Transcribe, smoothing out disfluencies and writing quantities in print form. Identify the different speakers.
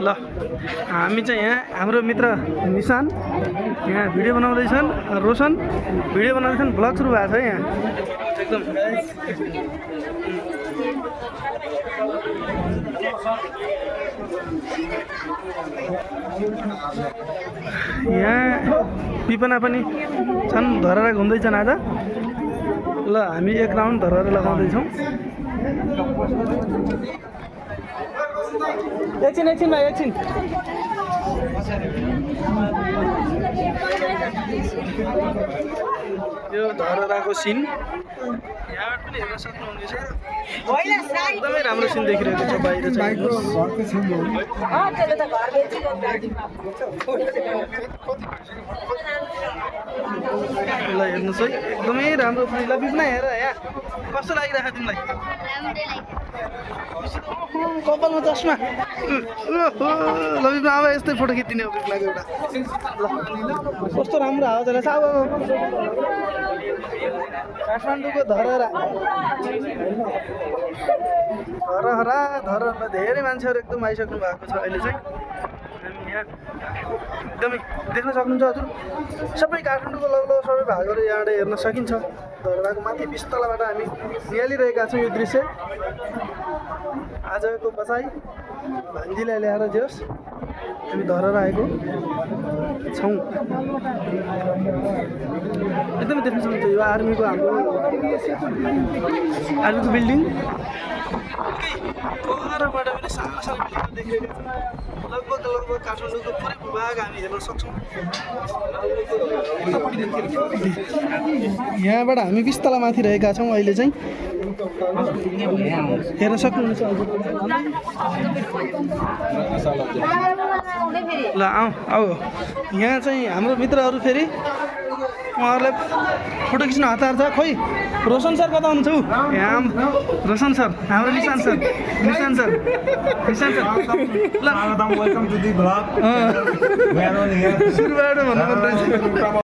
Speaker 1: ल हामी चाहिँ यहाँ हाम्रो मित्र निशान यहाँ भिडियो बनाउँदैछन् रोशन भिडियो बनाउँदैछन् ब्लग सुरु भएको छ यहाँ एकदम यहाँ पिपना पनि छन् धरहरा घुम्दैछन् आज ल हामी एक राउन्ड धरहरा लगाउँदैछौँ एकछिन भाइ एकछिन यो धरहराको सिन यहाँबाट पनि हेर्न सक्नुहुनेछ एकदमै राम्रो सिन देखिरहेको छ बाहिर चाहिँ ल हेर्नुहोस् है एकदमै राम्रो ल बिपना हेर यहाँ कस्तो लागिरहेको तिमीलाई कपालमा चस्मा ल बिपना अब यस्तै फोटो खिचिदिने हो बिपनाको एउटा ल कस्तो राम्रो हावा चलेको छ अब काठमाडौँको धरहरा धरहरा धेरै मान्छेहरू एकदम आइसक्नु भएको छ अहिले चाहिँ हामी यहाँ एकदमै देख्न सक्नुहुन्छ हजुर सबै काठमाडौँको लगभग सबै भागहरू यहाँबाट हेर्न सकिन्छ धरहराको माथि 20 तलाबाट हामी निहालिरहेका छौँ यो दृश्य आजको बसाइ भान्जीलाई ल्याएर जोस् हामी धरहरा आएको छौँ एकदमै देख्न सक्नुहुन्छ यो आर्मीको हाम्रो आर्मीको बिल्डिङ परबाट पनि सानो सानो बिल्डिङ देखिरहेको छ लगभग काठमाडौँको पुरै भूभाग हामी हेर्न सक्छौँ यहाँबाट हामी 20 तला माथि रहेका छौँ अहिले चाहिँ हेर्न सक्नुहुन्छ ल आऊ यहाँ चाहिँ हाम्रो मित्रहरू फेरि उहाँहरूलाई फोटो खिच्न हतार छ खोइ रोशन सर कता हुनुहुन्छ यहाँ रोशन सर हाम्रो निशान सर ल
Speaker 2: वेलकम टु दी ब्लग
Speaker 1: सुरुबाट भन्नुपर्छ